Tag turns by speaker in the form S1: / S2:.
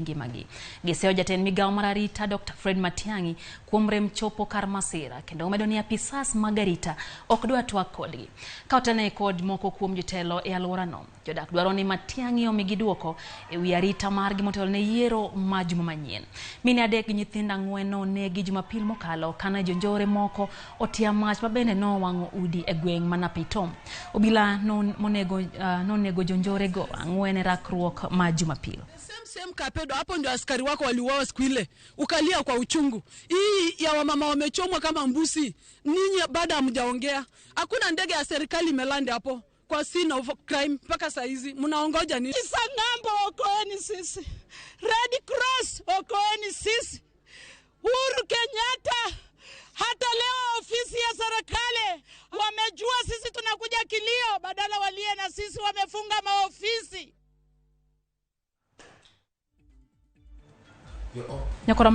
S1: ngimagi. Giseyo jatend migawo mar arita Dr. Fred Matiang'i kuom rem chopo kar masira kendo omedo ni apisas mag arita ok dwa twak kodgi. Ka otene kod moko kuom jotelo e alworano, jodak dwaro ni Matiang'i omigi duoko e wi arita margi motelo ne yiero ma juma manyien. Mine adek gi nyithindo ang'wen nonegi Jumapil mokalo kane jonjore moko otia mach mabende nowang'o udi e gweng' ma Napitom. Obila nonego jonjorego ang'wen e rakruok ma Jumapil.
S2: Same same Kapedo, hapo ndio askari wako waliuawa siku ile, ukalia kwa uchungu. Hii ya wamama wamechomwa kama mbuzi, ninyi bado hamjaongea. Hakuna ndege ya serikali imelandi hapo kwa scene of crime mpaka saa hizi, mnaongoja nini?
S3: Sang'ambo, okoeni sisi. Red Cross, okoeni sisi. Uhuru Kenyatta, hata leo ofisi ya serikali wamejua sisi tunakuja kilio, badala walie na sisi, wamefunga maofisi.
S1: Nyakora.